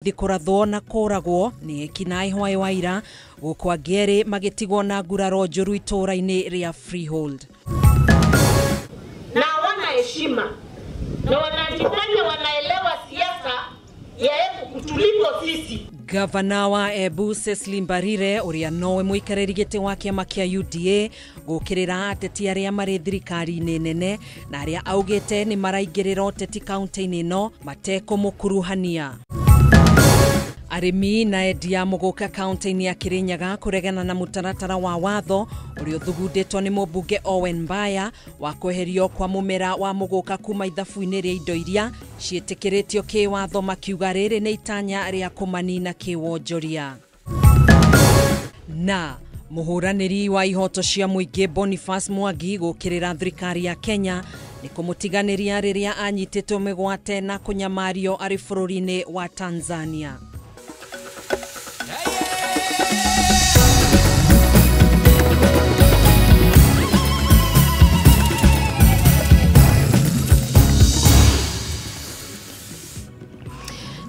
borithi kũrathwo na kũragwo nĩ ekinaĩ hwaĩ wa ira gũkũ angĩ erĩ magĩtigwo na nguraro njũru itũũra-inĩ rĩa Freehold. Na hawana heshima na wanajifanya wanaelewa siasa ya Embu kutuliko sisi. Gavana wa Embu Cecily Mbarire ũrĩa nowe mũikarĩri gĩtĩ wa kĩama kĩa UDA gũkĩrĩra ateti arĩa marĩ thirikari-inĩ nene na arĩa augĩte nĩ maraingĩrĩra ũteti kaunti-inĩ ĩno matekũmũkuruhania. Arĩmi na endia mũgũka kaunti-inĩ ya Kirinyaga kũregana na mũtaratara wa watho ũrĩa ũthugundĩtwo nĩ mũmbunge Owen Mbaya wa kweherio kwa mũmera wa mũgũka kuma ithabu-inĩ rĩa indo iria ciĩtĩkĩrĩtio kĩwatho makiuga rĩrĩ nĩ itanya rĩa kũmanina kĩwonjoria. Na mũhũranĩri wa ihoto cia mũingĩ Boniface Mwangi gũkĩrĩra thirikari ya Kenya nĩ kũmũtiganĩria rĩrĩa anyitĩtwo mĩgwate na kũnyamario arĩ bũrũri-inĩ wa Tanzania.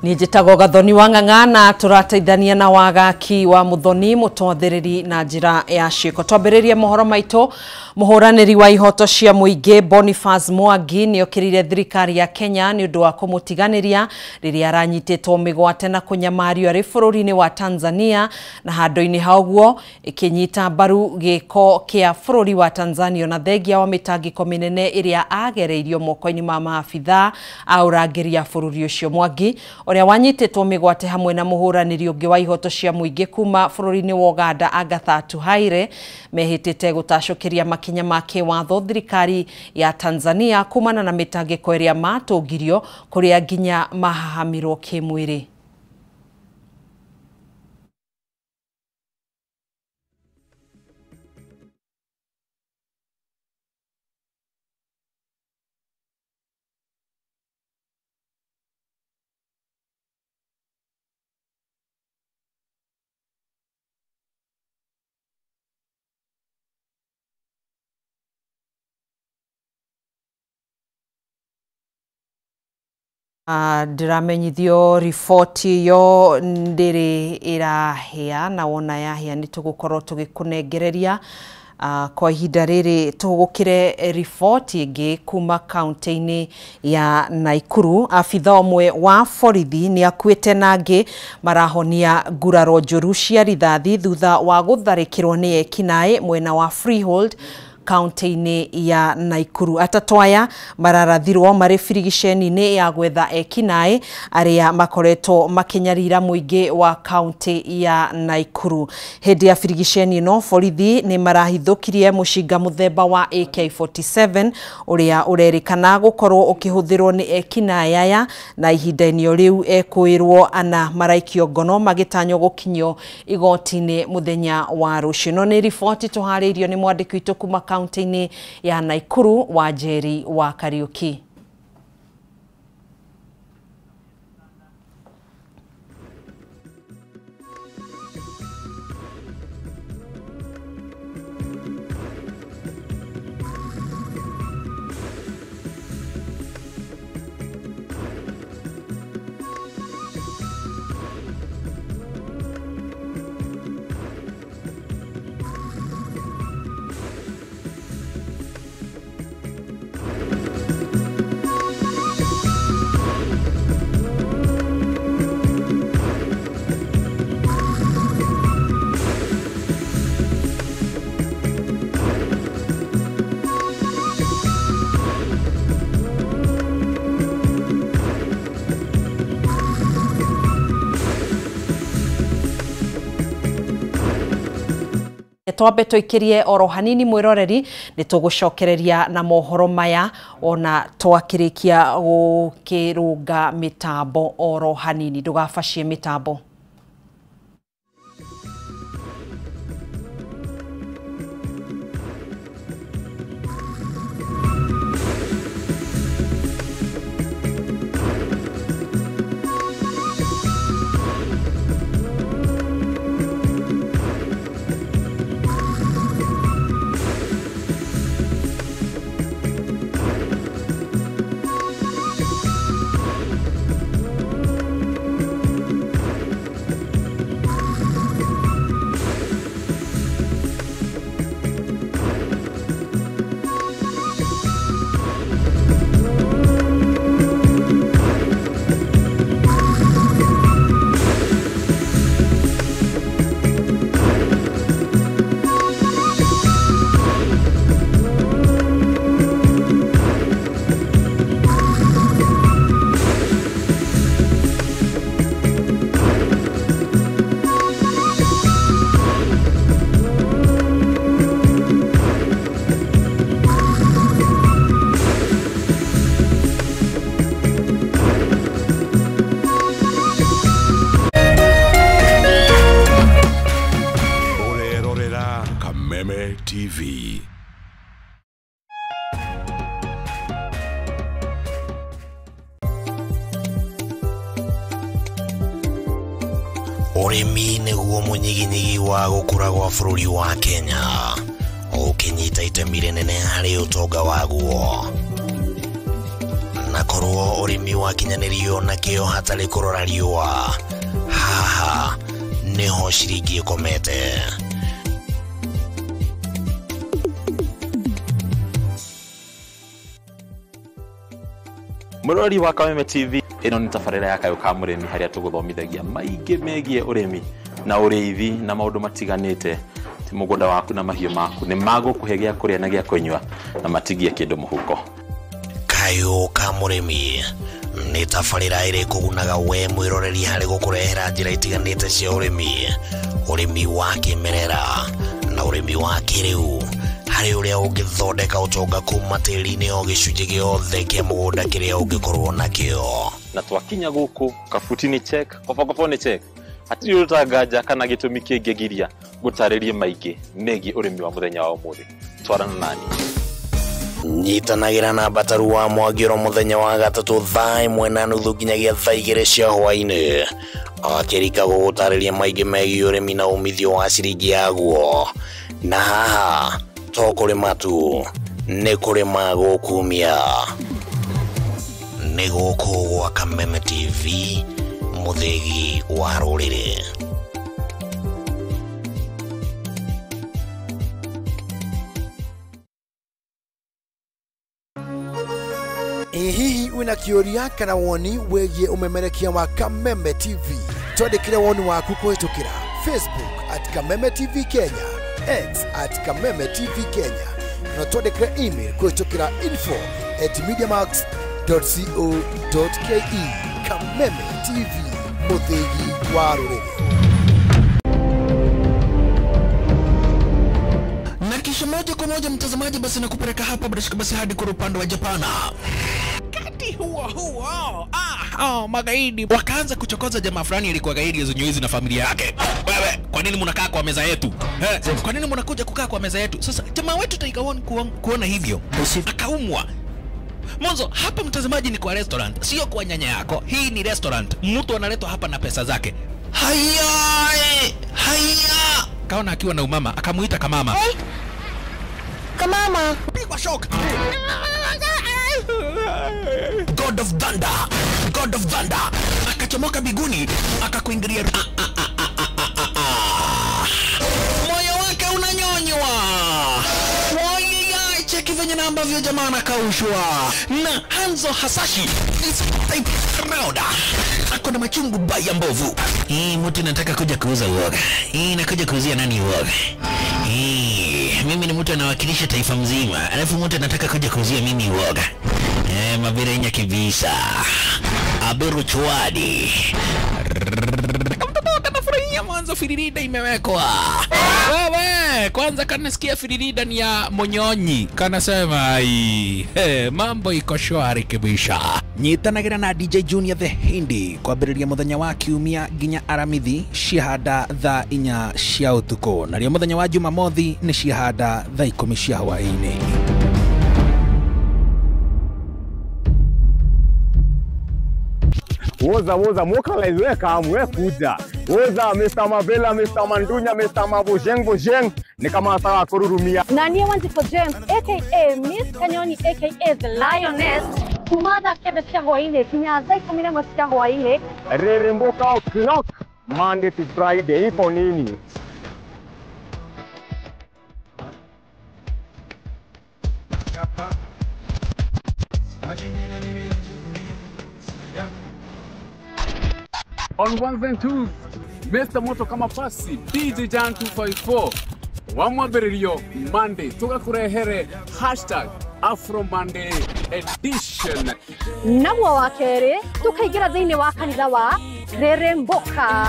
Niĩ njĩtagwo Gathoni wa Ng'ang'a na tũrateithania na wagaki wa Muthoni mũtwathĩrĩri na njĩra ya ciĩko. Twambĩrĩrie mohoro maitũ. Mũhũranĩri wa ihoto cia mũingĩ Boniface Mwangi nĩokĩrĩire thirikari ya Kenya nĩ ũndũ wa kũmũtiganĩria rĩrĩa aranyitĩtwo mĩgwate na kũnyamario arĩ bũrũri-inĩ wa Tanzania na handũ-inĩ ha ũguo ĩkĩnyita mbaru gĩko kĩa bũrũri wa Tanzania na thengia wa mĩtangĩko mĩnene ĩrĩa agereirio moko-inĩ ma maabithaa a ũrangĩri a bũrũri ũcio. Mwangi ũrĩa wanyitĩtwo mĩgwate hamwe na mũhũranĩri ũngĩ wa ihoto cia mũingĩ kuma bũrũri-inĩ wa Uganda Agatha Tuhaire mehĩtĩte gũtacũkĩria makinya ma kĩwatho thirikari ya Tanzania kumana na mĩtangĩko ĩrĩa matũngirio kũrĩa nginya mahahamirwo kĩmwĩrĩ. Ndĩramenyithio riboti ĩyo ndĩrĩ ĩrahĩa na wona yahĩa nĩ tũgũkorwo tũgĩkũnengereria. Kwa ihinda rĩrĩ tũgũkĩre riboti ĩngĩ kuma kaunti-inĩ ya Naikuru. Abitha ũmwe wa borithi nĩ akuĩte na angĩ marahonia nguraro njũru cia rithathi thutha wa gũtharĩkĩrwo nĩ ekinaĩ mwena wa Freehold kaunti-inĩ ya Naikuru. Atatũ aya mararathirwo marĩ birigiceni-inĩ ya gwetha ekinaĩ arĩa makoretwo makĩnyarira mũingĩ wa kaunti ya Naikuru. Hĩndĩ ya birigiceni ĩno borithi nĩ marahithũkirie mũcinga mũthemba wa AK47 ũrĩa ũrerĩkana gũkorwo ũkĩhũthĩrwo nĩ ekinaĩ aya, na ihinda-inĩ o rĩu ekũĩrwo ana maraikio ngono magĩtanywo gũkinyio igoti-inĩ mũthenya wa rũciũ. No nĩ riboti tũharĩirio nĩ mwandĩki witũ kuma kaunti-inĩ ya Naikuru Wanjeri wa Kariuki. Twambe tũikĩrie oro hanini mwĩroreri nĩ tũgũcokereria na mohoro maya ona twakĩrĩkia gũkĩrũnga mĩtambo oro hanini. Ndũgabacie mĩtambo. TV. Ũrĩmi nĩguo mũnyiginyigi wa gũkũra gwa bũrũri wa Kenya, ũkĩnyita itemi rĩnene harĩ ũtonga waguo. Na korwo ũrĩmi wakinyanĩrio na kĩo hatarĩ kũrora riũa, haha nĩho ciringi ĩkomete. Mũrori wa Kameme TV, ĩno nĩ tabarĩra ya Kayũ ka Mũrĩmi harĩa tũgũthomithagia maingĩ megiĩ ũrĩmi na ũrĩithi na maũndũ matiganĩte. Ti mũgũnda waku na mahiũ maku nĩ magũkũhe gĩa kũrĩa na gĩa kũnyua na matigie kĩndũ mũhuko. Kayũ ka Mũrĩmi nĩ tabarĩra ĩrĩ kũgunaga we mwĩroreri harĩ gũkũrehera njĩra itiganĩte cia ũrĩmi, ũrĩmi wa kĩmerera na ũrĩmi wa kĩrĩu, harĩ ũrĩa ũngĩthondeka ũtonga kuma tĩri-inĩ o gĩcunjĩ gĩothe kĩa mũgũnda kĩrĩa ũngĩkorwo nakĩo. Na twakinya gũkũ kabuti nĩ check, kobokobo nĩ check, hatirĩ ũtanganja kana gĩtũmi kĩngĩgiria gũtarĩrie maingĩ megiĩ ũrĩmi wa mũthenya wa ũmũthĩ. Twarana nani. Nyitanagĩra na Mbataru wa Mwangĩro mũthenya wa gatatũ thaa 1:30 nginyagia thaa 2 cia hwaĩ-inĩ, akĩrika gũgũtarĩria maingĩ megiĩ ũrĩmi na umithio wa ciringi yaguo. Na haha to kũrĩma tu, nĩ kũrĩma gũkumia. Nĩ gũkũ gwa Kameme TV, mũthĩgi wa rũrĩrĩ. Ĩ hihi wĩna kĩũria kana woni wĩgiĩ ũmemerekia wa Kameme TV? Twandĩkĩre woni waku kũhĩtũkĩra Facebook at Kameme TV Kenya, X at Kameme TV Kenya, na twandĩkĩre email kũhĩtũkĩra info@mediamax.co.ke. Kameme TV, mũthĩgi wa rũrĩrĩ. Na kisha moja kwa moja mtazamaji, basi nakupeleka hapa bila shaka basi hadi kwa upande wa Japana. Kati huo huo, magaidi wakaanza kuchokoza jamaa fulani alikuwa gaidi zenyewe na familia yake. Wewe, kwa nini mnakaa kwa meza yetu? Kwa nini mnakuja kukaa kwa meza yetu? Sasa jamaa wetu Tiger One kuona hivyo akaumwa. Mwanzo hapa mtazamaji ni kwa restaurant, sio kwa nyanya yako. Hii ni restaurant. Mtu analetwa hapa na pesa zake. Haya, haya. Kaona akiwa na umama, akamuita kamama. Hey. Kamama. Pigwa shock. God of Thunder, God of Thunder. Akachomoka biguni, akakuingilia. Moyo wake unanyonywa. Cheki venye na ambavyo jamaa anakaushwa. Na Hanzo Hasashi this type round ako na machungu baya mbovu. Hii mtu nataka kuja kuuza uoga. Hii nakuja kuuzia nani uoga? Hii mimi ni mtu anawakilisha taifa mzima, alafu mtu anataka kuja kuuzia mimi uoga. Mabirenya kibisa. Aberu chwadi. Kamtoto kanafurahia mwanzo firirida imewekwa. Wewe, kwanza kanasikia firirida ni ya Monyonyi. Kanasema ai, mambo iko shwari kibisha. Nyitanagira na DJ Junior the Hindi kwambĩrĩria mũthenya wa kiumia nginya Aramithi ciahanda thaa 4 cia ũtukũ, narĩo mũthenya wa Jumamothi nĩ ciahanda thaa 10 cia hwaĩ-inĩ. Woza woza mokalize weka amwe kuja. Woza Mr. Mabela, Mr. Mandunya, Mr. Mabojeng Bojeng ni kama sawa kururumia. Nanie Wanjiko James aka Miss Kanyoni aka The Lioness kumada kebe cia hwaĩ-inĩ kinya thaa 11 cia hwaĩ-inĩ. Reremboka o'clock Monday to Friday ipo nini? On ones and twos, Mr. Moto kama pasi, DJ Jan 254, wamwambĩrĩrio Monday, tũgakũrehere hashtag Afro Monday edition. Naguo wa kerĩ, tũkaingĩra thĩinĩ wa kanitha wa Reremboka.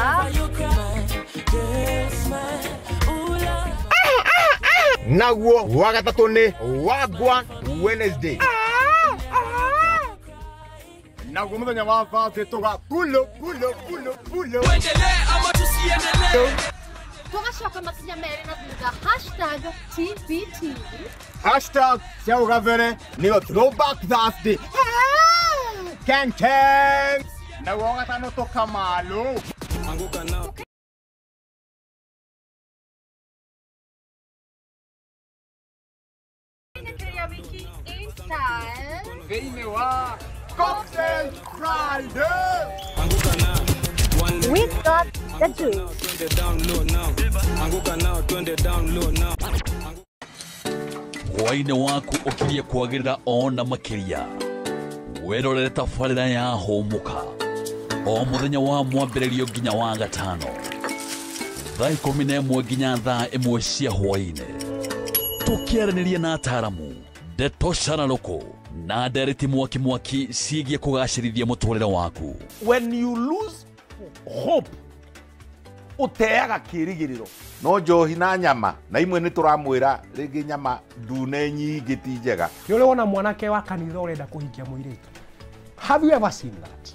Naguo wa gatatũ nĩ Wagwan Wednesday. Naguo mũthenya wa Thursday tũga pulo pulo pulo pulo. Tuendelee ama tusiendelee? Tugacoka Tũgũka makinya merĩ na thutha #TBT Hashtag cia ũgabere nĩyo Throwback Thursday. Ken Ken naguo gatano tũkamalu. Wiki in style. Thĩinĩ wa Cocktail Friday. We got the juice. Hwaĩ-inĩ waku ũkirie kwagĩrĩra ona makĩria. Wĩrorere tabarĩra ya Hũmũka o mũthenya wa mwambĩrĩrio nginya wa gatano thaa 11 nginya thaa 1 cia hwaĩ-inĩ, tũkĩaranĩria na ataaramu ndeto cararũkũ na ndereti mwaki mwaki ciĩgiĩ kũgacĩrithia mũtũrĩre waku. When you lose hope, ũteaga kĩrĩgĩrĩro. No njohi na nyama na imwe nĩ tũramwĩra rĩngĩ nyama ndune nyingĩ ti njega. Nĩ ũrĩ wona mwanake wa kanitha ũrenda kũhikia mũirĩtu? Have you ever seen that?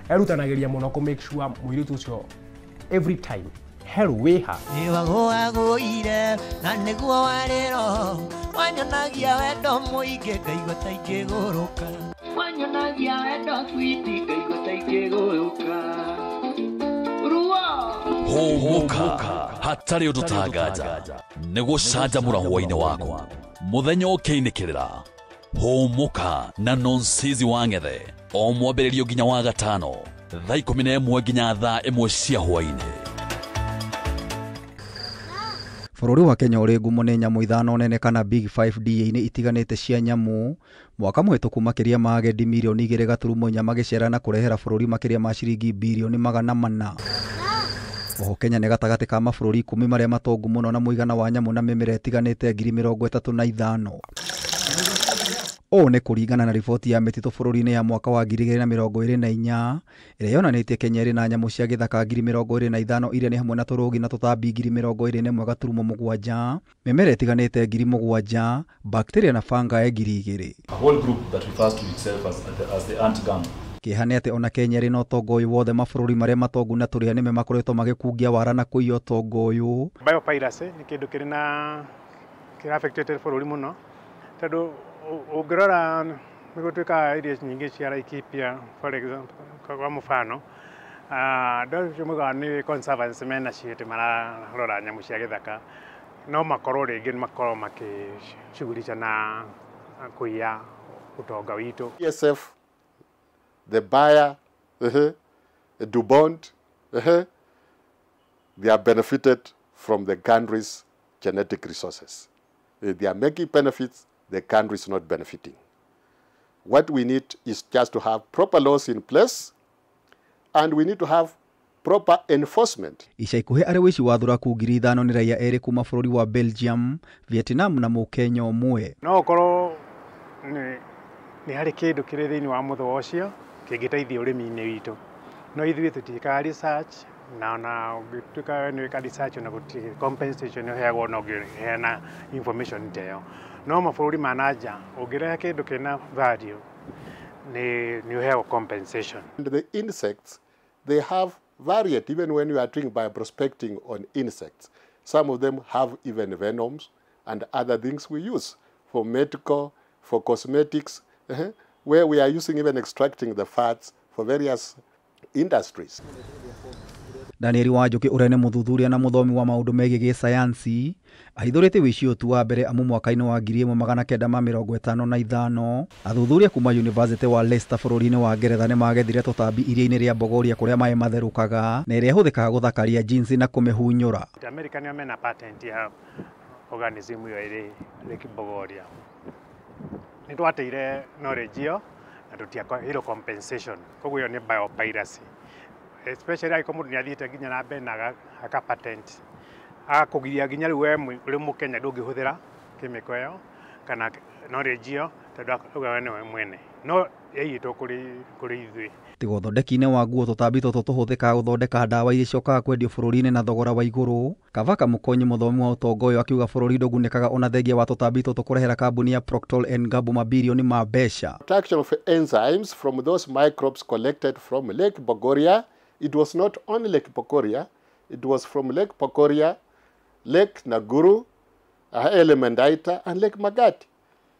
Erutanagĩria mũno kũ make sure mũirĩtu ũcio every time hello wĩha. Nĩwagũagũire na nĩguo warĩro wanyonagia wendo mũingĩ ngaigua ta ingĩgũrũka. Wanyonagia wendo switi ngaigua ta ingĩgũrũka. Hũmũka hatarĩ ũndũ tanganja nĩ gũcanjamũra hwaĩ-inĩ waku mũthenya ũkĩinĩkĩrĩra. Hũmũka na Nonsizi wa Ng'ethe o mwambĩrĩrio nginya wa gatano thaa 11 nginya thaa 1 cia hwaĩ-inĩ. Bũrũri wa Kenya ũrĩ ngumo nĩ nyamũ ithano nene kana Big 5 DA-inĩ itiganĩte cia nyamũ. Mwaka mũhĩtũku makĩria ma agendi mirioni 2.4 magĩcera na kũrehera bũrũri makĩria ma ciringi birioni 400. Oho Kenya nĩ gatagatĩ ka mabũrũri 10 marĩa matongu mũno na mũigana wa nyamũ na mĩmera ĩtiganĩte 35,000. Ũũ nĩ kũringana na riboti ya mĩtitũ bũrũri-inĩ ya mwaka wa 2024 ĩrĩa yonanĩtie Kenya ĩrĩ na nyamũ cia gĩthaka 25,000 iria nĩ hamwe na tũrũgi na tũtambi 21.7, mĩmera ĩtiganĩte 7,000, bacteria na fungi 2,000. A whole group that refers to itself as the ant gang. Kĩeha nĩ atĩ ona Kenya ĩrĩ na ũtonga ũyũ wothe, mabũrũri marĩa matongu na tũrĩa nĩme makoretwo magĩkungia wara na kũiya ũtonga ũyũ. Biopiracy nĩ kĩndũ kĩrĩ na kĩra affected bũrũri mũno tondũ ũngĩrora nĩ gũtuĩkaga irio nyingĩ cia Laikipia for example, kwa mũbano andũ acio moigaga nĩ conservancy mena cio atĩ mararora nyamũ cia gĩthaka, no makorwo rĩngĩ nĩ makorwo makĩcugurica na kũiya ũtonga witũ. ESF, the buyer, Dubond, they are benefited from the country's genetic resources. They are making benefits, the country is not benefiting. What we need is just to have proper laws in place, and we need to have proper enforcement. Ica ikuhĩ arĩ wĩici wa thuraku 5,000 nĩ raia erĩ kuma bũrũri wa Belgium, Vietnam na Mũkenya ũmwe. No ũkorwo nĩ harĩ kĩndũ kĩrĩ thĩinĩ wa mũthũa ũcio kĩngĩteithia ũrĩmi-inĩ witũ, no ithuĩ tũtiĩkaga research na ona ũngĩtuĩka nĩ wĩka research ona gũtirĩ compensation ũheagwo ona ũngĩheana information ta ĩyo. No mabũrũri ma na nja ũngĩrehe kĩndũ kĩna value nĩ ũheagwo compensation. And the insects, they have varied, even when you are doing bioprospecting on insects. Some of them have even venoms and other things we use for medical, for cosmetics, where we are using even extracting the fats for various industries. Daniel Wanjoki ũrĩa nĩ mũthuthuria na mũthomi wa maũndũ megiĩ gĩsayansi ahithũrĩte wĩici ũyũ tu wa mbere amu mwaka-inĩ wa 1955 athuthuria kuma University wa Leicester bũrũri-inĩ wa Ngeretha nĩ magethire tũtambi iria-inĩ rĩa Bogoria kũrĩa maĩ matherũkaga na ĩrĩa ĩhũthĩkaga gũthakaria jeans na kũmĩhunyũra. America nĩo mena patent ya organism ĩyo ĩrĩ Lake Bogoria. Nĩ twateire knowledge ĩyo na tũtiaheirwo compensation, koguo ĩyo nĩ biopiracy. Especially angĩkorwo mũndũ nĩ athiĩte nginya na mbere na aka patent agakũgiria nginya rĩu we ũrĩ mũkenya ndũngĩhũthĩra chemical ĩyo kana knowledge ĩyo tondũ auga we nĩwe mwene, no yaiyĩtwo kũrĩ ithuĩ. Tiga ũthondeki-inĩ wa nguo, tũtambi tũtũ tũhũthĩkaga gũthondeka ndawa iria icokaga kwendio bũrũri-inĩ na thogora wa igũrũ. Kavaka Mũkonyi, mũthomi wa ũtonga ũyũ, akiuga bũrũri ndũgunĩkaga ona thengia wa tũtambi tũtũ kũrehera kambuni ya Procter & Gamble mabirioni ma mbeca. Extraction of enzymes from those microbes collected from Lake Bogoria. It was not only Lake Bogoria, it was from Lake Bogoria, Lake Naguru, Elementaita, and Lake Magadi.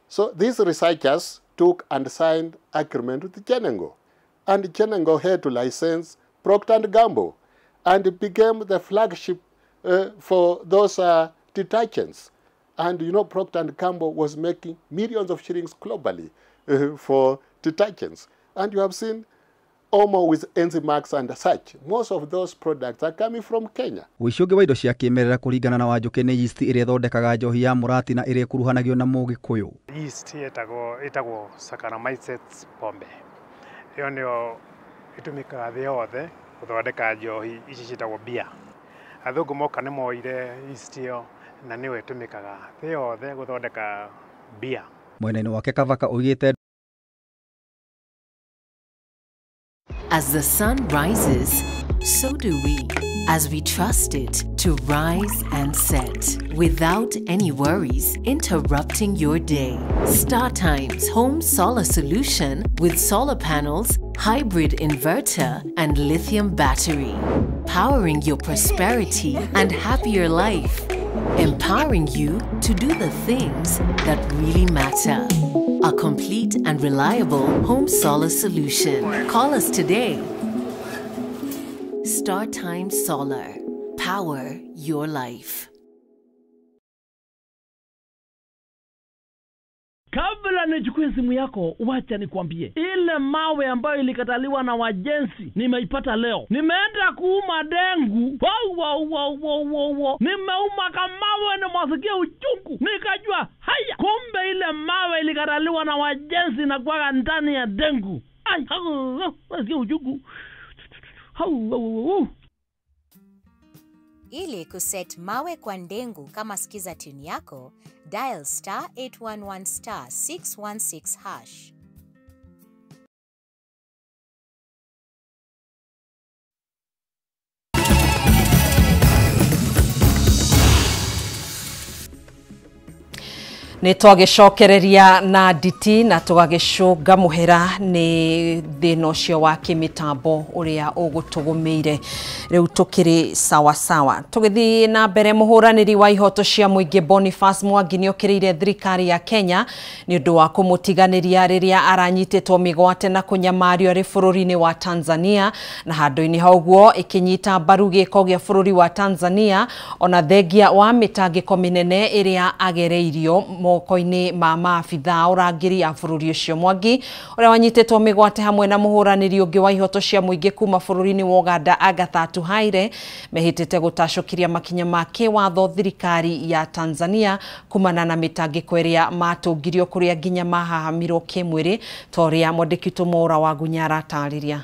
So these researchers took and signed agreement with Chenengo. And Chenengo had to license Procter & Gamble, and it became the flagship for those detergents. And you know, Procter & Gamble was making millions of shillings globally for detergents. And you have seen Omo with Enzymax and such. Most of those products are coming from Kenya. Ũici ũngĩ wa indo cia kĩmerera kũringana na Wanjũkĩ nĩ yeast ĩrĩa ĩthondekaga njohi ya mũratina ĩrĩa ĩkuruhanagio na Mũgĩkũyũ. Yeast ĩtagwo Saccharomyces pombe. Ĩyo nĩyo ĩtũmĩkaga thĩ yothe gũthondeka njohi ici ciĩtagwo beer. Athũngũ moka nĩ moire yeast ĩyo na nĩyo ĩtũmĩkaga thĩ yothe gũthondeka beer. Mwena-inĩ wake Kavaka oigĩte As the sun rises, so do we, as we trust it to rise and set, without any worries interrupting your day. StarTimes Home Solar Solution with solar panels, hybrid inverter, and lithium battery, powering your prosperity and happier life, empowering you to do the things that really matter. A complete and reliable home solar solution. Call us today. StarTimes Solar. Power your life. Kabla nichukue simu yako, wacha nikwambie, ile mawe ambayo ilikataliwa na wajenzi nimeipata leo. Nimeenda kuuma dengu, wow. Nimeuma kamawe na masikia uchungu. Nikajua haya, kumbe ile mawe ilikataliwa na wajenzi na kuwaga ndani ya dengu. Ai, masikia uchungu. Hau. Ili kuset mawe kwa ndengu kama skiza tune yako, dial star 811 star 616 hash. Nĩ twagĩcokereria na nditi na tũgagĩcũnga mũhera nĩ thĩna ũcio wa kĩmĩtambo ũrĩa ũgũtũgũmĩire. Rĩu tũkĩrĩ sawa sawa. Tũgĩthiĩ na mbere, mũhũranĩri wa ihoto cia mũingĩ Boniface Mwangi nĩokĩrĩire thirikari ya Kenya nĩ ũndũ wa kũmũtiganĩria rĩrĩa aranyitĩtwo mĩgwate na kũnyamario arĩ bũrũri-inĩ wa Tanzania, na handũ-inĩ ha ũguo ĩkĩnyita mbaru gĩko gĩa bũrũri wa Tanzania ona thengia wa mĩtangĩko mĩnene ĩrĩa agereirio moko-inĩ ma maabitha ũrangĩri a bũrũri ũcio. Mwangi ũrĩa wanyitĩtwo mĩgwate hamwe na mũhũranĩri ũngĩ wa ihoto cia mũingĩ kuma bũrũri-inĩ wa Uganda Agatha Tuhaire mehĩtĩte gũtacũkĩria makinya ma kĩwatho thirikari ya Tanzania kumana na mĩtangĩko ĩrĩa matũngirio kũrĩa nginya mahahamirwo kĩmwĩrĩ ta ũrĩa mwandĩki witũ Mwaura wa Gunya aratarĩria.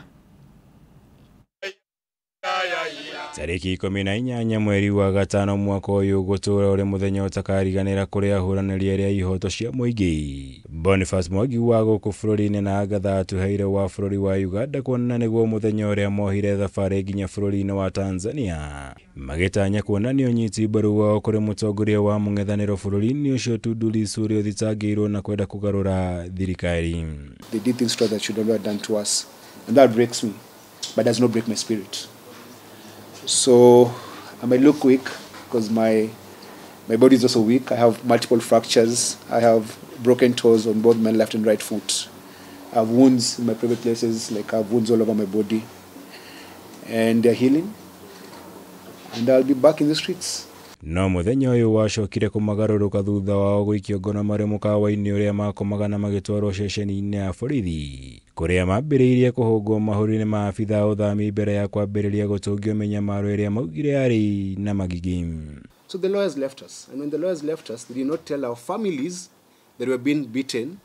Tarĩki 18 mweri wa gatano mwaka ũyũ gũtũra ũrĩ mũthenya ũtakariganĩra kũrĩ ahũranĩri arĩa ihoto cia mũingĩ. Boniface Mwangi wa gũkũ bũrũri-inĩ na Agatha Tuhaire wa bũrũri wa Uganda kuonana nĩguo mũthenya ũrĩa mohire thabarĩ nginya bũrũri-inĩ wa Tanzania magĩtanya kuonania ũnyiti mbaru wao kũrĩ mũtongoria wa mũng'ethanĩro bũrũri-inĩ ũcio Tundu Lissu ũrĩa ũthitangĩirwo na kwenda kũgarũra thirikari. They did things to us that should not have done to us, and that breaks me, but does not break my spirit. So I might look weak because my body is also weak. I have multiple fractures. I have broken toes on both my left and right foot. I have wounds in my private places, like I have wounds all over my body. And they're healing. And I'll be back in the streets. No mũthenya ũyũ wacokire kũmagarũrũka thutha wao gũikio ngono marĩ mũkawa-inĩ ũrĩa makomaga na magĩtwarwo ceceni-inĩ ya borithi kũrĩa mambĩrĩirie kũhũngwo mahũri-inĩ ma abithaa ũthami mbere ya kwambĩrĩria gũtũngio mĩnyamaro ĩrĩa maugire yarĩ na magigi. So the lawyers left us, and when the lawyers left us, they did not tell our families that we were being beaten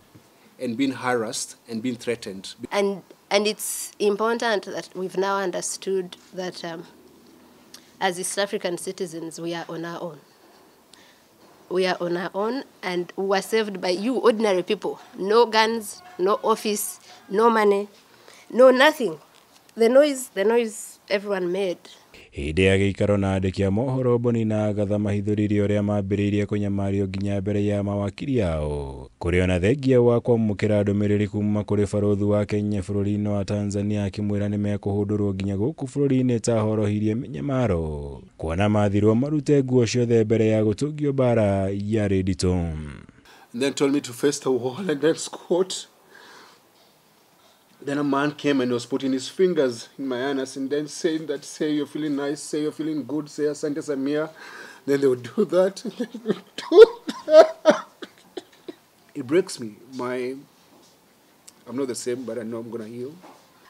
and being harassed and being threatened. And it's important that we've now understood that as East African citizens, we are on our own. We are on our own, and we were saved by you, ordinary people. No guns, no office, no money, no nothing. The noise everyone made. Hĩndĩ ya gĩikaro na andĩki a mohoro Boni na Agatha mahithũririe ũrĩa mambĩrĩirie kũnyamario nginya mbere ya mawakiri ao kũrĩ ona thengia wa kwamũkĩra ndũmĩrĩri kuma kũrĩ barũthi wa Kenya bũrũri-inĩ wa Tanzania akĩmwĩra nĩmekũhũndũrwo nginya gũkũ bũrũri-inĩ ta horohirie mĩnyamaro kuona mathirwo marute nguo ciothe mbere ya gũtũngio mbara yarĩ nditũ. And then told me to face the wall and then squat. Then a man came and was putting his fingers in my anus and then saying that, say you're feeling nice, say you're feeling good, say Asante Samia. Then they would do that, and then they would do that. It breaks me. I'm not the same, but I know I'm going to heal.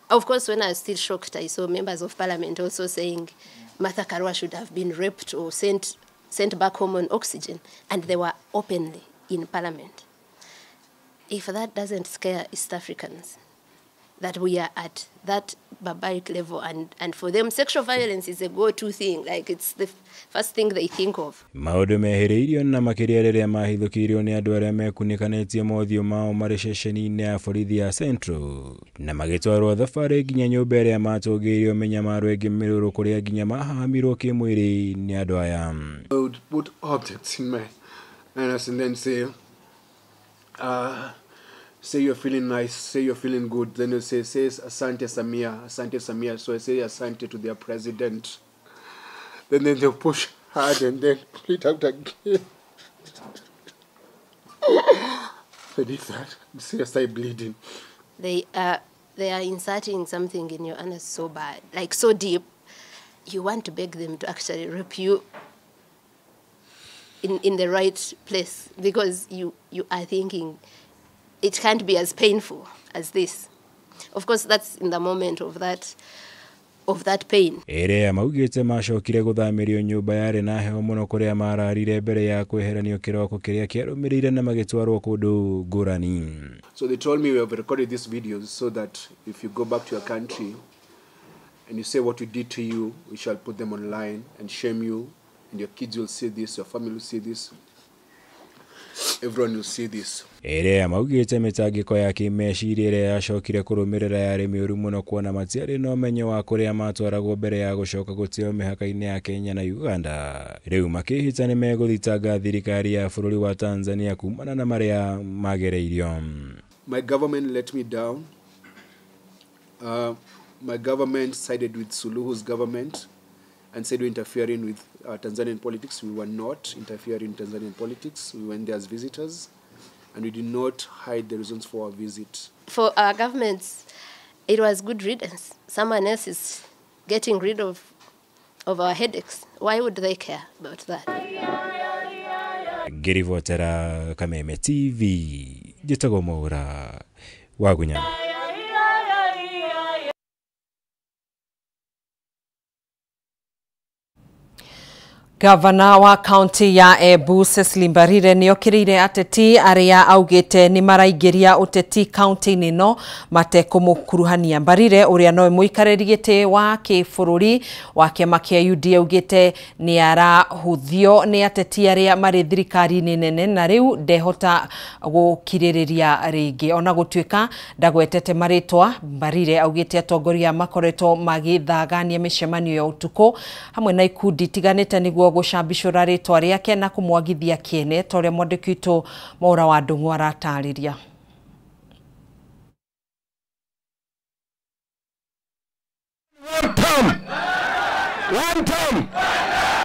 Of course, when I was still shocked, I saw members of parliament also saying Martha Karua should have been raped or sent back home on oxygen. And they were openly in parliament. If that doesn't scare East Africans, that we are at that barbaric level, and for them sexual violence is a go-to thing, like it's the first thing they think of. Maũndũ mehĩrĩirio na makĩria rĩrĩa mahithũkĩirio nĩ andũ arĩa mekunĩkanĩtie mothiũ mao marĩ ceceni-inĩ ya borithi ya Central na magĩtwarwo thabarĩ nginya nyũmba ĩrĩa matũngĩirio mĩnyamaro ĩngĩ mĩrũrũ kũrĩa nginya mahahamirwo kĩmwĩrĩ nĩ andũ aya. I would put objects in my anus and then say, say you're feeling nice, say you're feeling good. Then you say Asante Samia, Asante Samia. So I say Asante to their president. Then they'll push hard and then pull it out again. I did that. See, I started bleeding. They are inserting something in your anus so bad, like so deep, you want to beg them to actually rape you in the right place, because you are thinking it can't be as painful as this. Of course, that's in the moment of that pain. Ere maugĩte macokire gũthamĩrio nyũmba yarĩ na heho mũno kũrĩa mararire mbere ya kweheranio kĩroko kĩrĩa kĩarũmĩrĩire na magĩtwarwo kũndũ ngũrani. So they told me we have recorded these videos so that if you go back to your country and you say what we did to you, we shall put them online and shame you, and your kids will see this, your family will see this. Everyone will see this. Ere maugĩte mĩtangĩko ya kĩmeciria ĩrĩa yacokire kũrũmĩrĩra yarĩ mĩũru mũno kuona matiarĩ na ũmenyo wa kũrĩa matwaragwo mbere ya gũcoka gũteo mĩhaka-inĩ ya Kenya na Uganda. Rĩu makĩhĩta nĩmegũthitanga thirikari ya bũrũri wa Tanzania kumana na marĩa magereirio. My government let me down. My government sided with Suluhu's government and said we're interfering with Tanzanian politics. We were not interfering in Tanzanian politics. We went there as visitors, and we did not hide the reasons for our visit. For our governments, it was good riddance. Someone else is getting rid of our headaches. Why would they care about that? Ngĩribotera Kameme TV, njĩtagwo Mwaura Wagunya. Gavana wa kaunti ya Embu Cecily Mbarire nĩokĩrĩire ateti arĩa augĩte nĩ maraingĩria ũteti kaunti-inĩ no matekũmũkuruhania. Mbarire ũrĩa nowe mũikarĩri gĩtĩ wa kĩbũrũri wa kĩama kĩa UDA augĩte nĩ arahũthio nĩ ateti arĩa marĩ thirikari-inĩ nene na rĩu ndehota gũkirĩrĩria rĩngĩ. Ona gũtuĩka ndagwetete marĩtwa, Mbarire augĩte atongoria makoretwo magĩthagania mĩcemanio ya ũtukũ hamwe na ikundi itiganĩte nĩguo gũcambicũra rĩtwa rĩake na kũmwagithia kĩene ta ũrĩa mwandĩki witũ Mwaura wa Ndung'u aratarĩria.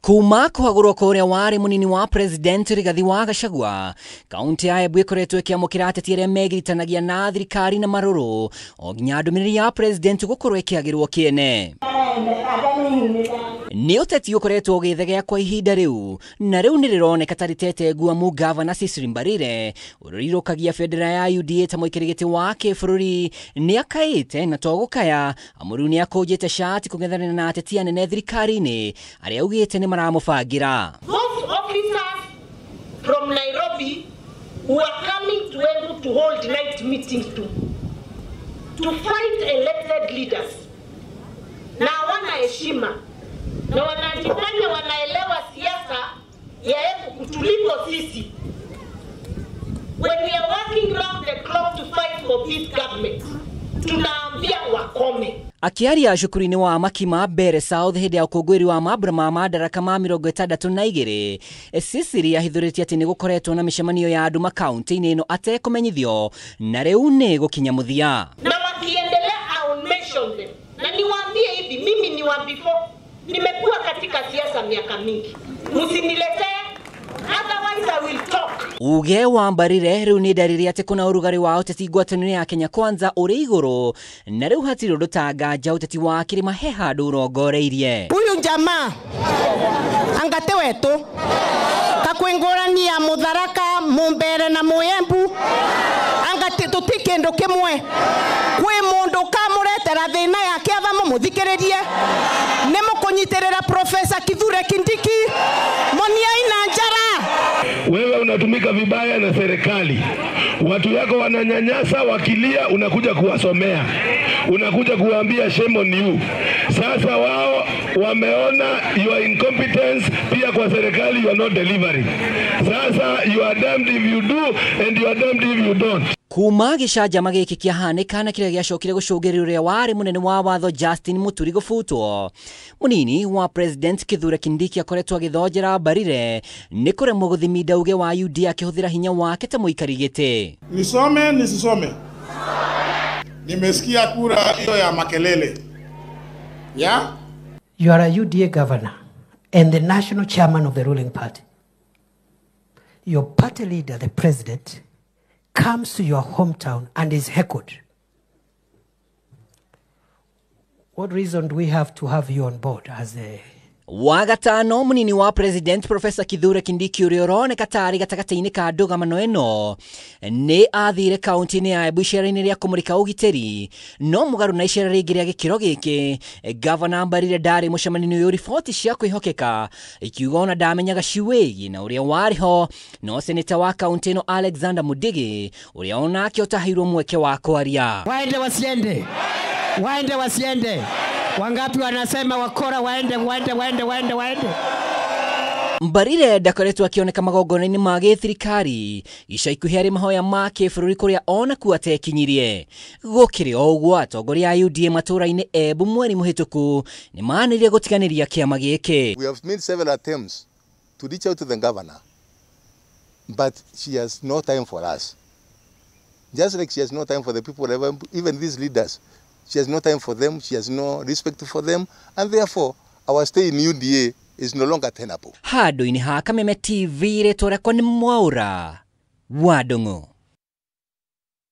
Kuma kũhagũrwo kwa ũrĩa warĩ mũnini wa president Rigathi wa Gachagua, kaunti ya Embu ĩkoretwo ĩkĩamũkĩra ateti arĩa megiritanagia na thirikari na marũrũ o nginya ndũmĩrĩri ya president gũkorwo ĩkĩagĩrwo kĩene. Nĩ ũteti ũkoretwo ũgĩthegea kwa ihinda rĩu na rĩu nĩrĩroneka ta rĩtete nguamu gavana Cecily Mbarire ũrĩa ũrirũkagia bendera ya UDA ta mũikarĩri gĩtĩ wa kĩbũrũri nĩakaĩte na to gũkaya amu rĩu nĩakũnjĩte cati kũng'ethanĩra na ateti anene thirikari-inĩ arĩa augĩte nĩ maramũbangĩra. Those officers from Nairobi who are coming to Embu to hold night meetings to fight elected leaders na hawana heshima na wanajifanya wanaelewa siasa ya Embu kutuliko sisi. When we are working round the clock to fight for this government, tunaambia wakome. Akiaria cukuru-inĩ wa Makima Mbere South hĩndĩ ya ũkũngũĩri wa mambura ma madaraka ma 62, Cecily ahithũrĩtie atĩ nĩ gũkoretwo na mĩcemanio ya andũ makaunti-inĩ ĩno atekũmenyithio na rĩu nĩ gũkinya mũthia. Na wakiendelea I'll mention them. Na niwaambie hivi, mimi ni wa before, nimekuwa katika siasa miaka mingi. Msiniletee, otherwise I will talk. Uge wa Mbarire rĩu nĩ ndariri atĩ kuna ũrugarĩ wa ũteti ngwatanĩro ya Kenya Kwanza ũrĩ igũrũ na rĩu hatirĩ ũndũ ta nganja ũteti wa kĩrĩma he handũ ũrongoreirie. Huyu jamaa angate wetu kakwingũrania Mũtharaka Mumbere na Muyembu angate tuti kĩndũ kĩmwe kwĩ mũndũ kamũretera thĩna yake ava mũmũthikĩrĩrie nĩ mũkũnyitĩrĩra Profesa Kithure Kindiki moniai na njara. Wewe unatumika vibaya na serikali, watu yako wananyanyasa, wakilia unakuja kuwasomea, unakuja kuwaambia shame on you. Sasa wao wameona your incompetence, pia kwa serikali you are not delivering. Sasa you are damned if you do and you are damned if you don't. Kuma gĩcanjama gĩkĩ kĩahanĩka na kĩrĩa gĩacokire gũcũngĩrĩria ũrĩa warĩ mũnene wa watho Justin Muturi gũbutwo, mũnini wa President Kithure Kindiki akoretwo agĩthonjera Mbarire nĩ kũremwo gũthiminda uge wa UDA akĩhũthĩra hinya wake ta mũikari gĩtĩ. Nisome nisisome? Nimesikia kura hiyo ya makelele. Yeah? You are a UDA governor and the national chairman of the ruling party. Your party leader, the president, comes to your hometown and is heckled. What reason do we have to have you on board as a... Wagatano munini wa President Professor Kithure Kindiki ũrĩa ũroneka tarĩ gatagatĩ-inĩ ka ndũgamano ĩno nĩ athire kaunti-inĩ ya Embu icera-inĩ rĩa kũmũrĩka ũgitĩri, no mũgarũ na icera rĩngĩ rĩa gĩkĩro gĩkĩ, Gavana Mbarire ndarĩ mũcemanio-inĩ ũyũ riboti cia kwĩhokeka ikiuga ona ndamenyaga ciwĩgiĩ na ũrĩa warĩ ho, no seneta wa kaunti ĩno Alexander Mudigi ũrĩa onake ũtaheirwo mweke wa kwaria. Waende wasiende, waende wasiende. Wangapi wanasema wakora waende waende waende waende waende. Mbarire ndakoretwo akioneka magongona-inĩ ma gĩthirikari ica ikuhĩ arĩ mahoya ma kĩbũrũri kũrĩa ona kuo atekinyirie. Gũkĩrĩ o ũguo, atongoria a UDA matũũra-inĩ Embu mweri mũhĩtũku nĩ manĩrĩire gũtiganĩria kĩama gĩkĩ. We have made several attempts to reach out to the governor, but she has no time for us. Just like she has no time for the people, even these leaders. She has no time for them, she has no respect for them, and therefore our stay in UDA is no longer tenable. Handũ-inĩ ha Kameme TV rĩtwa rĩakwa nĩ Mwaũra wa Ndung'u.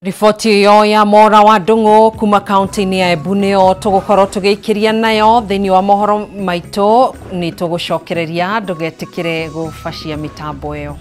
Riboti ĩyo ya Mwaũra wa Ndung'u kuma kaunti-inĩ ya Embu nĩyo tũgũkorwo tũgĩikĩria nayo thĩinĩ wa mohoro maitũ. Nĩ tũgũcokereria, ndũgetĩkĩre gũbacia mĩtambo ĩyo.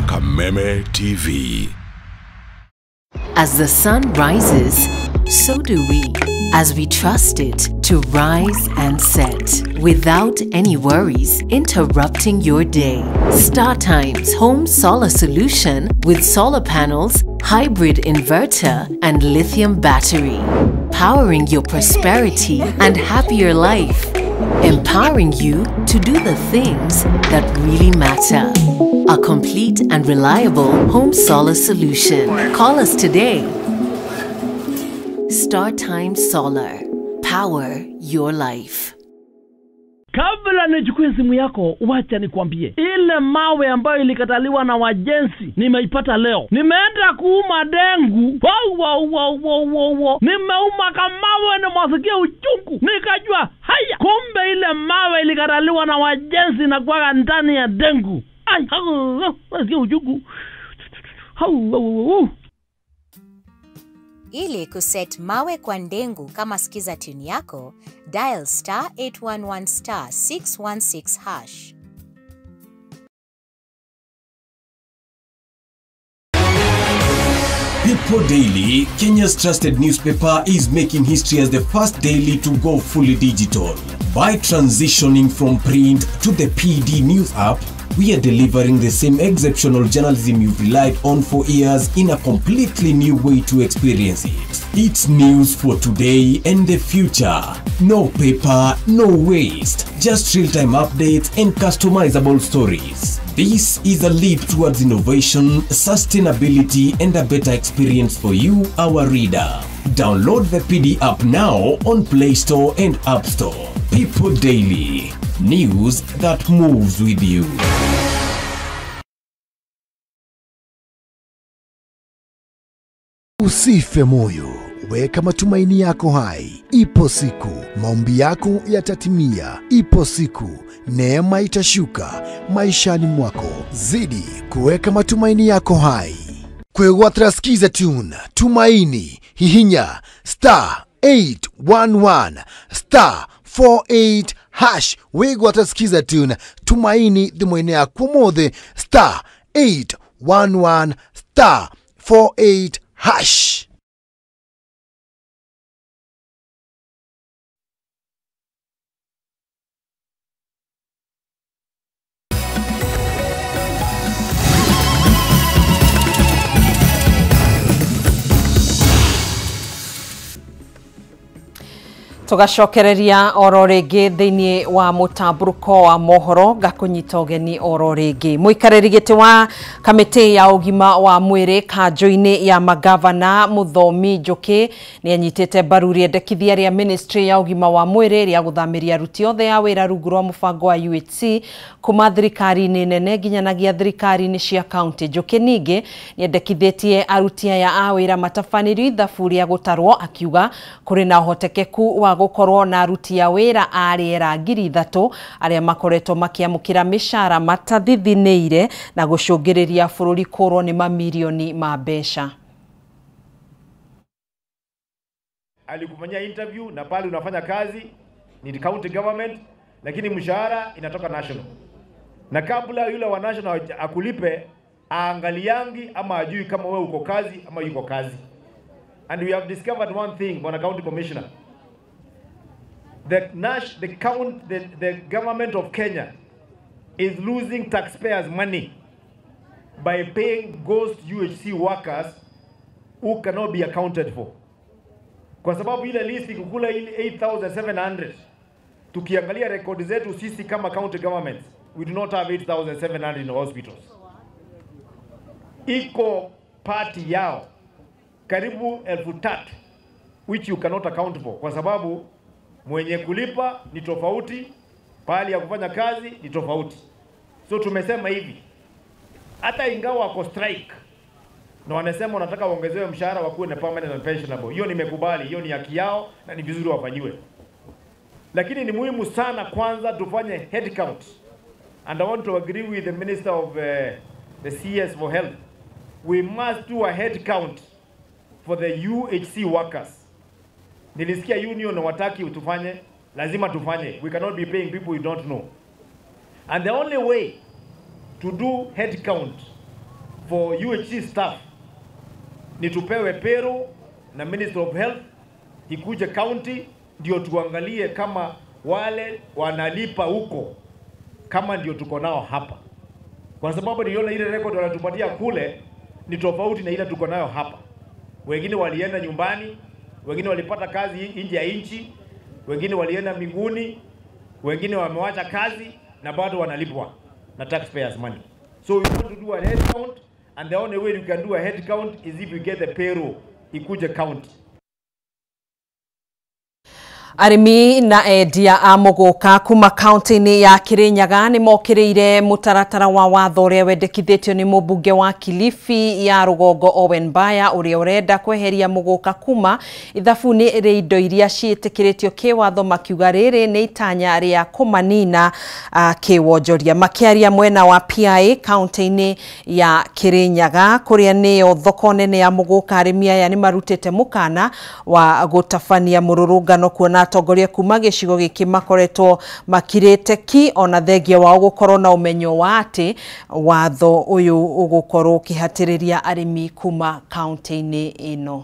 Kameme TV. As the sun rises, so do we, as we trust it to rise and set without any worries interrupting your day. StarTimes Home Solar Solution with solar panels, hybrid inverter, and lithium battery, powering your prosperity and happier life, empowering you to do the things that really matter. A complete and reliable home solar solution. Call us today. StarTimes Solar. Power your life. Kabla nichukue simu yako, wacha nikwambie. Ile Ile mawe ambayo ilikataliwa na wajenzi nimeipata leo. Nimeenda kuuma dengu. Wow, wow, wow, wow, wow, wow. Nimeuma kamawe na masikia uchungu. Nikajua haya, kumbe ile mawe ilikataliwa na wajenzi na kuwaga ndani ya dengu. Ai, masikia uchungu. Hau, hau, hau. Ili kuset mawe kwa ndengu kama skiza tune yako, dial star 811 star 616 hash. People Daily, Kenya's trusted newspaper, is making history as the first daily to go fully digital. By transitioning from print to the PD News app, we are delivering the same exceptional journalism you've relied on for years in a completely new way to experience it. It's news for today and the future. No paper, no waste. Just real-time updates and customizable stories. This is a leap towards innovation, sustainability, and a better experience for you, our reader. Download the PD app now on Play Store and App Store. People Daily. News that moves with you. Usife moyo, weka matumaini yako hai. Ipo siku, maombi yako yatatimia. Ipo siku, neema itashuka maishani mwako. Zidi kuweka matumaini yako hai. Kwegwatra skiza tune, Tumaini, hihinya, star 811, star 48 hash. Wegwatra skiza tune, Tumaini, thimwene yaku mothe, star 811, star 48 hash. Tugacokereria oro rĩngĩ thĩinĩ wa mũtambũrũko wa mohoro ngakũnyita ũgeni oro rĩngĩ. Mũikarĩri gĩtĩ wa kamĩtĩ ya ũgima wa mwĩrĩ kanjũ-inĩ ya magavana Mũthomi Njũkĩ nĩ anyitĩte mbaru rĩendekithia rĩa ministry ya ũgima wa mwĩrĩ rĩa gũthamĩria aruti othe a wĩra rungu rwa mũbango wa UHC kuma thirikari-inĩ nene nginyanagia thirikari-inĩ cia kaunti. Njũkĩ ningĩ nĩendekithĩtie aruti aya a wĩra matabanĩrio ithabu rĩa gũtarwo, akiuga kũrĩ na ũhotekeku wa gũkorwo na aruti a wĩra a rĩera 3,000 arĩa makoretwo makĩamũkĩra mĩcara matathithinĩire na gũcũngĩrĩria bũrũri kũrwo nĩ mamirioni ma mbeca. Alikufanyia interview na pale unafanya kazi ni county government, lakini mshahara inatoka national. Na kabla yule wa national akulipe, aangaliangi ama ajui kama wewe uko kazi ama yuko kazi. And we have discovered one thing, Bwana County Commissioner. The government of Kenya is losing taxpayers' money by paying ghost UHC workers who cannot be accounted for. Kwa sababu ile list kukula ile 8,700, tukiangalia rekodi zetu sisi kama county governments, we do not have 8,700 in hospitals. Iko party yao karibu 3,000 which you cannot account for, kwa sababu mwenye kulipa ni tofauti, pahali ya kufanya kazi ni tofauti. So tumesema hivi, hata ingawa wako strike na wanasema wanataka waongezewe mshahara wakuwe na permanent and pensionable, hiyo nimekubali, hiyo ni haki yao na ni vizuri wafanyiwe. Lakini ni muhimu sana kwanza tufanye head count. And I want to agree with the Minister of the CS for Health. We must do a head count for the UHC workers. Nilisikia union wataki utufanye, lazima tufanye. We cannot be paying people we don't know. And the only way to do head count for UHC staff ni tupewe pero na Minister of Health ikuje county ndio tuangalie kama wale wanalipa huko kama ndio tuko nao hapa. Kwa sababu niliona ile record wanatupatia kule ni tofauti na ile tuko nayo hapa. Wengine walienda nyumbani, wengine walipata kazi nje ya nchi, wengine walienda mbinguni, wengine wamewacha kazi na bado wanalipwa na taxpayers money. So we want to do a head count, and the only way you can do a head count is if you get the payroll ikuje county. Arĩmi na endia a mũgũka kuma kaunti-inĩ ya Kirinyaga nĩ mokĩrĩire mũtaratara wa watho ũrĩa wendekithĩtio nĩ mũmbunge wa Kilifi ya rũgongo Owen Baya ũrĩa ũrenda kweheria mũgũka kuma ithabu-inĩ rĩa indo iria ciĩtĩkĩrĩtio kĩwatho, makiuga rĩrĩ nĩ itanya rĩa kũmanina kĩwonjoria. Makĩaria mwena wa PIA kaunti-inĩ ya Kirinyaga kũrĩa nĩyo thoko nene ya mũgũka, arĩmi aya nĩ marutĩte mũkana wa gũtabania mũrũrũngano kuona atongoria kuma gĩcigo gĩkĩ makoretwo makirĩte ki ona thengia wao gũkorwo na ũmenyo wa atĩ watho ũyũ ũgũkorwo ũkĩhatĩrĩria arĩmi kuma kaunti-inĩ ĩno.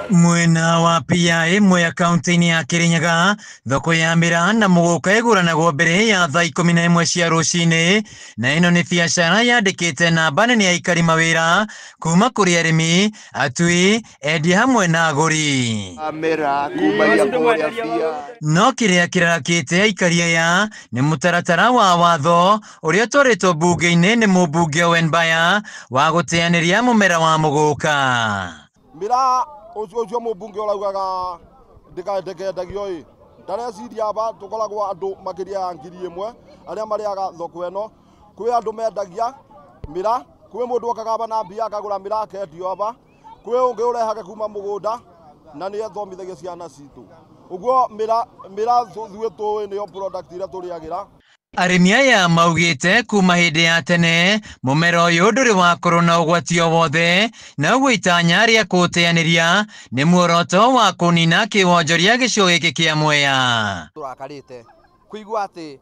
Mwena wa PIA Mwea kaunti-inĩ ya Kirinyaga, thoko ya mĩraa na mũgũka ĩgũranagwo mbere ya thaa 11 cia rũcinĩ, na ĩno nĩ biacara yandĩkĩte namba nene ya aikari mawĩra kuma kũrĩ arĩmi, atui, endia hamwe na agũri. No kĩrĩa kĩrarakĩte aikari aya nĩ mũtaratara wa watho ũrĩa ũtwarĩtwo mbunge-inĩ nĩ mũmbunge Owen Baya wa gũteanĩria mũmera wa mũgũka. Mĩraa ucio mũmbunge ũraugaga ndĩkendagio ĩ ndareciria aba tũkoragwo andũ makĩria ya 1000 arĩa marĩaga thoko ĩno. Kwĩ andũ mendagia mĩraa, kwĩ mũndũ okaga aba na mbia akagũra mĩraa akendio aba, kwĩ ũngĩ ũrehaga kuma mũgũnda na nĩ ethomithagia ciana citũ. Ũguo mĩraa ithuĩ tũĩ nĩyo product ĩrĩa tũrĩagĩra. Arĩmi aya maugĩte kuma hĩndĩ ya tene mũmera ũyũ ndũrĩ wakorwo na ũgwati o wothe, na ũguo itanya rĩa kũũteanĩria nĩ muoroto wa kũnina kĩwonjoria gĩcigo gĩkĩ kĩa Mwea. Tũrakarĩte kũigua atĩ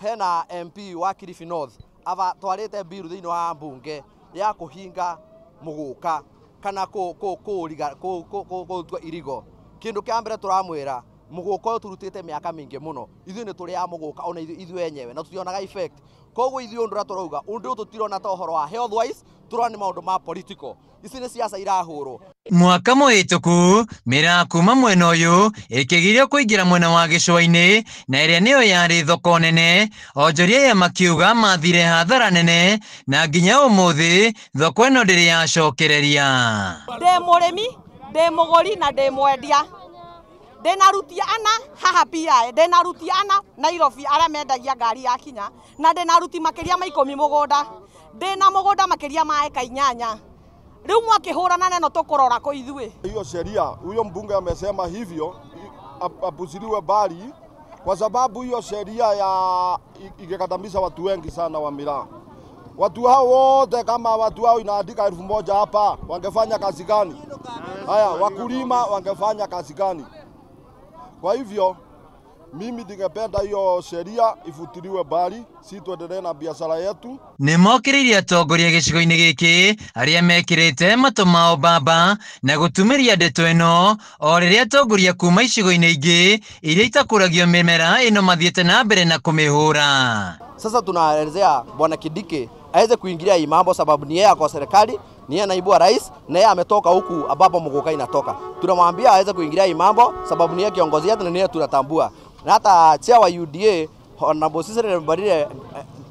hena MP wa Kilifi North aba twarĩte mbiru thĩinĩ wa mbunge ya kũhinga mũgũka kana kũũtua irigo. Kĩndũ kĩa mbere tũramwĩra mũgũka ũyũ tũrutĩte mĩaka mĩingĩ mũno, ithuĩ nĩ tũrĩaga mũgũka ona ithuĩ enyewe na tũtionaga effect. Koguo ithuĩ ũndũ ũrĩa tũrauga ũndũ ũyũ tũtirona ta ũhoro wa health wise, tũrona nĩ maũndũ ma political. Ici nĩ siasa irahũrwo. Mwaka mũhĩtũku mĩraa kuma mwena ũyũ ĩkĩgirio kũingĩra mwena wa gĩcũa-inĩ na ĩrĩa nĩyo yarĩ thoko nene. Onjoria aya makiuga mathire hathara nene na nginya ũmũthĩ thoko ĩno ndĩrĩ yacokereria. Ndĩ mũrĩmi, ndĩ mũgũri na ndĩ mwendia. Ndĩna aruti ana haha PIA, ndĩna aruti ana Nairobi arĩa mendagia ngari ya kinya, na ndĩna aruti makĩria ma 10 mũgũnda. Ndĩna mũgũnda makĩria ma eka 8. Rĩu mwakĩhũrana neno tũkũrora kũ ithuĩ. Hiyo sheria huyo mbunge amesema hivyo apuziliwe bali, kwa sababu hiyo sheria ya ingekandamiza watu wengi sana wa miraa. Watu hao wote kama watu hao inaandika 1000 hapa wangefanya kazi gani? Haya, wakulima wangefanya kazi gani? Kwa hivyo mimi ningependa hiyo sheria ifutiliwe bali, si tuendelee na biashara yetu. Nĩ mokĩrĩirie atongoria gĩcigo-inĩ gĩkĩ arĩa mekĩrĩte matũ mao mbamba na gũtumĩria ndeto ĩno o rĩrĩa atongoria kuma icigo-inĩ ingĩ iria itakũragio mĩmera ĩno mathiĩte na mbere na kũmĩhũra. Sasa tunaelezea Bwana Kindiki aweze kuingilia hii mambo, sababu ni yeye kwa serikali, ni yeye naibu wa rais, na yeye ametoka huku ambapo mũgũka inatoka. Tunamwambia aweze kuingilia hii mambo sababu ni yeye kiongozi yetu na ni yeye tunatambua. Na hata chair wa UDA Honorable Cecily Mbarire,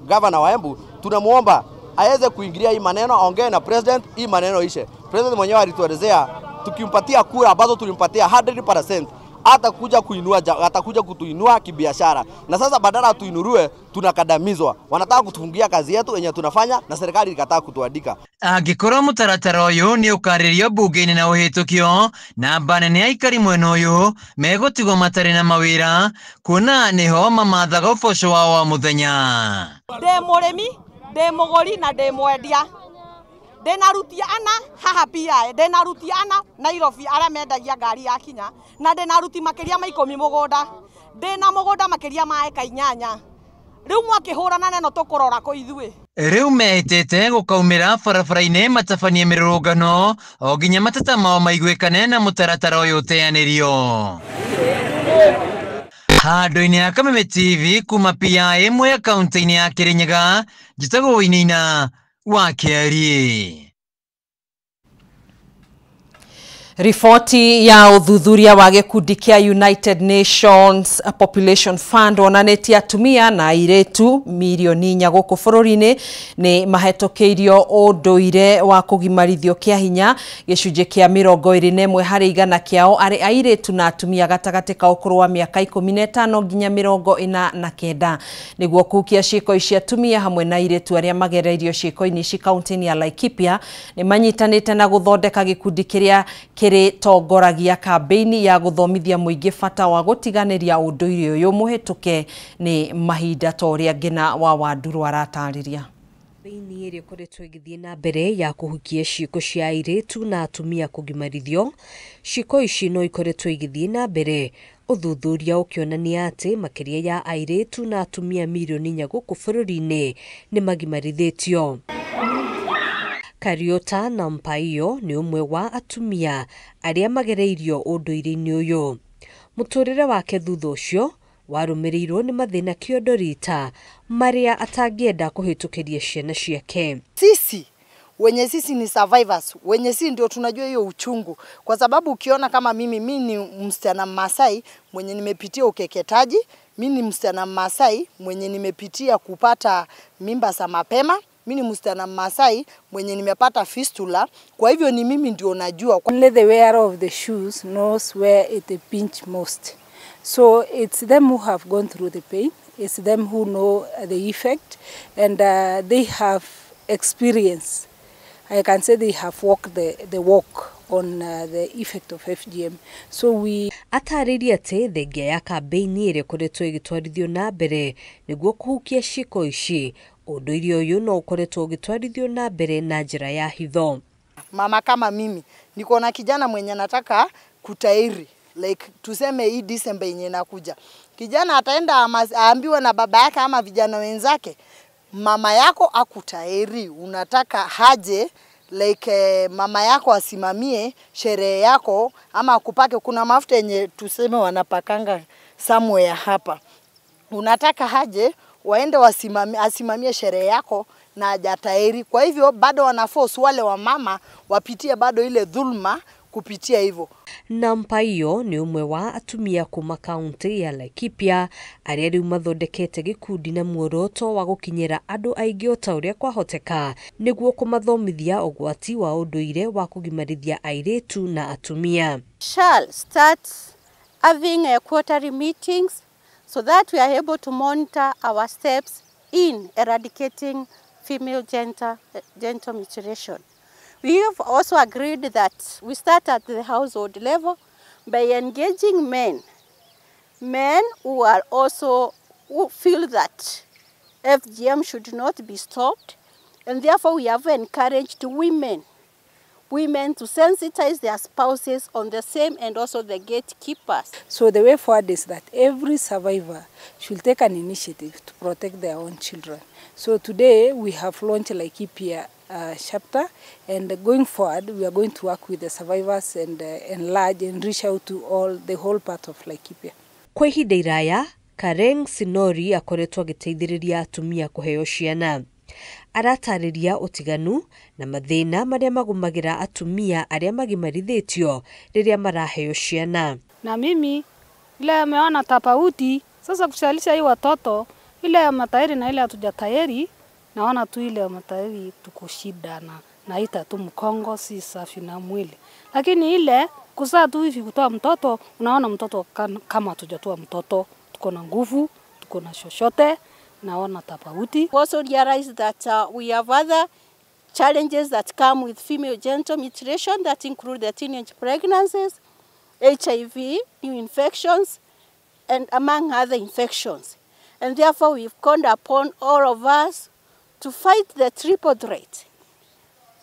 governor wa Embu, tunamuomba aweze kuingilia hii maneno, aongee na president hii maneno ishe. President mwenyewe alituelezea tukimpatia kura ambazo tulimpatia 100% atakuja kuinua, atakuja kutuinua kibiashara. Na sasa badala tuinurue tunakandamizwa. Wanataka kutufungia kazi yetu yenye tunafanya na serikali ikataa kutuandika. Angĩkorwo mũtaratara ũyũ nĩ ũkarĩrio mbunge-inĩ na ũhĩtũkio, namba nene ya aikari mwena ũyũ megũtigwo matarĩ na mawĩra kuona nĩho mamathaga ũboco wao wa mũthenya. Ndĩ mũrĩmi, ndĩ mũgũri na ndĩ mwendia. Ndĩna aruti ana haha PIA, ndĩna aruti ana Nairobi arĩa mendagia ngari ya kinya, na ndĩna aruti makĩria ma 10 mũgũnda. Ndĩna mũgũnda makĩria ma eka 8. Rĩu mwakĩhũrana neno tũkũrora kũ ithuĩ. Rĩu mehĩtĩte gũkaumĩra barabara-inĩ matabanie mĩrũrũngano o nginya mateta mao maiguĩkane na mũtaratara ũyũ ũteanĩrio. Handũ-inĩ ha Kameme TV kuma PIA Mwea kaunti-inĩ ya Kirinyaga, njĩtagwo Wainaina wa Kĩariĩ. Riboti ya ũthuthuria wa gĩkundi kĩa United Nations Population Fund wonanĩtie atumia na airĩtu mirioni 4 gũkũ bũrũri-inĩ nĩ mahetũkĩirio ũndũire wa kũgimarithio kĩa hinya, gĩcunjĩ kĩa 21 harĩ igana kĩao arĩ airĩtu na atumia gatagatĩ ka ũkũrũ wa mĩaka 15 nginya 49. Nĩguo kũhukia ciĩko ici, atumia hamwe na airĩtu arĩa magereirio ciĩko-inĩ ici kaunti-inĩ ya Laikipia nĩ manyitanĩte na gũthondeka gĩkundi kĩrĩa kĩrĩtongoragia kambĩini ya gũthomithia mũingĩ bata wa gũtiganĩria ũndũire ũyũ mũhĩtũke nĩ mahinda ta ũrĩa Ngina wa Wanduru aratarĩria. Kambĩini ĩrĩa ĩkoretwo ĩgĩthiĩ na mbere ya kũhukia ciĩko cia airĩtu na atumia kũgimarithio, ciĩko ici no ikoretwo igĩthiĩ na mbere, ũthuthuria ũkĩonania atĩ makĩria ya airĩtu na atumia mirioni 4 gũkũ bũrũri-inĩ nĩ magimarithĩtio. Kariota na Mpaiyo nĩ ũmwe wa atumia arĩa magereirio ũndũire-inĩ ũyũ. Mũtũrĩre wake thutha ũcio warũmĩrĩirwo nĩ mathĩna kĩondo rita marĩa atangĩenda kũhĩtũkĩria ciana ciake. Sisi wenye sisi ni survivors, wenye sisi ndio tunajua hiyo uchungu, kwa sababu ukiona kama mimi ni msichana Masai mwenye nimepitia ukeketaji, mimi ni msichana Masai mwenye nimepitia kupata mimba za mapema, mimi ni msichana Masai mwenye nimepata fistula, kwa hivyo ni mimi ndio najua. Only the wearer of the shoes knows where it pinch most. So it's them who have gone through the pain, it's them who know the effect, and they have experience. I can say they have walked the walk on the effect of FGM. So we atarĩria atĩ thengia ya kambĩini ĩrĩa ĩkoretwo ĩgĩtwarithio na mbere nĩguo kũhukia ciĩko ici, ũndũire ũyũ no ũkoretwo ũgĩtwarithio na mbere na njĩra ya hitho. Mama kama mimi niko na kijana mwenye nataka kutairi, like tuseme hii December yenye inakuja, kijana ataenda aambiwe na baba yake ama vijana wenzake, mama yako akutairi, unataka haje like mama yako asimamie sherehe yako ama akupake. Kuna mafuta yenye tuseme wanapakanga somewhere hapa, unataka haje waende asimamie sherehe yako na hajatairi. Kwa hivyo bado wanaforce wale wa mama wapitie bado ile dhulma kupitia hivyo. Na Mpaiyo nĩ ũmwe wa atumia kuma kaunti ya Laikipia arĩa rĩu mathondekete gĩkundi na muoroto wa gũkinyĩra andũ aingĩ o ta ũrĩa kwahoteka nĩguo kũmathomithia ũgwati wa ũndũire wa kũgimarithia airĩtu na atumia. Shall start having a quarterly meetings so that we are able to monitor our steps in eradicating female genital mutilation. We have also agreed that we start at the household level by engaging men who are also who feel that FGM should not be stopped, and therefore we have encouraged women to sensitize their spouses on the same and also the gatekeepers. So the way forward is that every survivor should take an initiative to protect their own children. So today we have launched Laikipia chapter, and going forward we are going to work with the survivors and enlarge and reach out to all the whole part of Laikipia. Kwa ihinda iraya, Kareng Sinori akoretwo agĩteithĩrĩria atumia kũheo ciana. Aratarĩria ũtiganu na mathĩna marĩa magũmagĩra atumia arĩa magimarithĩtio rĩrĩa maraheo ciana. Na mimi ile ameona tofauti sasa kushalisha hii watoto ile ya matairi na ile hatujatairi, naona tu ile ya matairi tuko shida na ita tu mkongo si safi na mwili. Lakini ile kuzaa tu hivi kutoa mtoto, unaona mtoto kama hatujatoa mtoto, tuko na nguvu, tuko na shoshote. Naona tofauti. We also realize that we have other challenges that come with female genital mutilation that include the teenage pregnancies, HIV, new infections, and among other infections. And therefore we've called upon all of us to fight the triple threat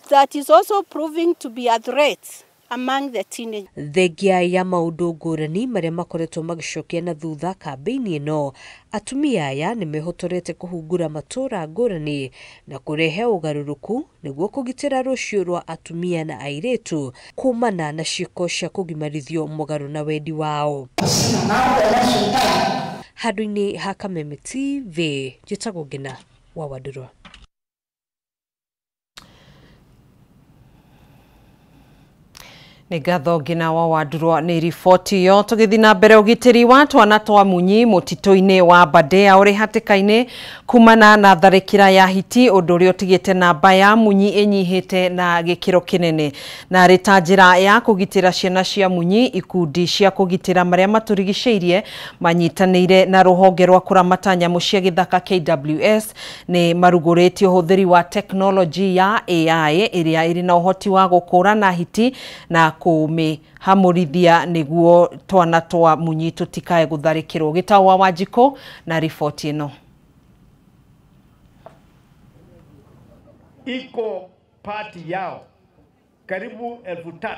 that is also proving to be a threat among the teenagers. Thengia ya maũndũ ngũrani marĩa makoretwo magĩcokia na thutha kambĩini ĩno, atumia aya nĩ mehotorete kũhungura matũra ngũrani na kũrehe ũgarũrũku nĩguo kũgitĩra rũciũ rwa atumia na airĩtu kumana na ciĩko cia kũgimarithio mũgarũ na wendi wao. Handũ-inĩ ha Kameme TV, njĩtagwo Ngina wa Wandũrũ. Nĩ ngatho ngina wa wandurwa nĩ riboti ĩyo. Tũgĩthiĩ na mbere, ũgitĩri wa twana twa munyi mũtitũ-inĩ wa Aberdare ũrĩ hatĩka-inĩ kumana na tharĩkĩra ya hiti, ũndũ ũrĩa ũtigĩte namba ya munyi ĩnyihĩte na gĩkĩro kĩnene. Na rĩ ta njĩra ya kũgitĩra ciana cia munyi, ikundi cia kũgitĩra marĩa matũrigicĩirie manyitanĩire na rũhonge rwa kũramata nyamũ cia gĩthaka KWS nĩ marugũrĩtie ũhũthĩri wa tekinoronjĩ ya AI ĩrĩa ĩrĩ na ũhoti wa gũkũrana hiti na kũmĩhamũrithia nĩguo twana twa munyi tũtikae gũtharĩkĩrwo. Gĩtau wa Wanjikũ na riboti ĩno. Iko pati yao karibu 3,000.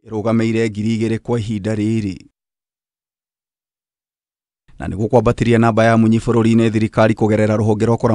Ĩrũgamĩire 2,000 kwa ihinda rĩrĩ. Na nĩguo kwambatĩria namba ya munyi bũrũri-inĩ, thirikari kũgerera rũhonge rwa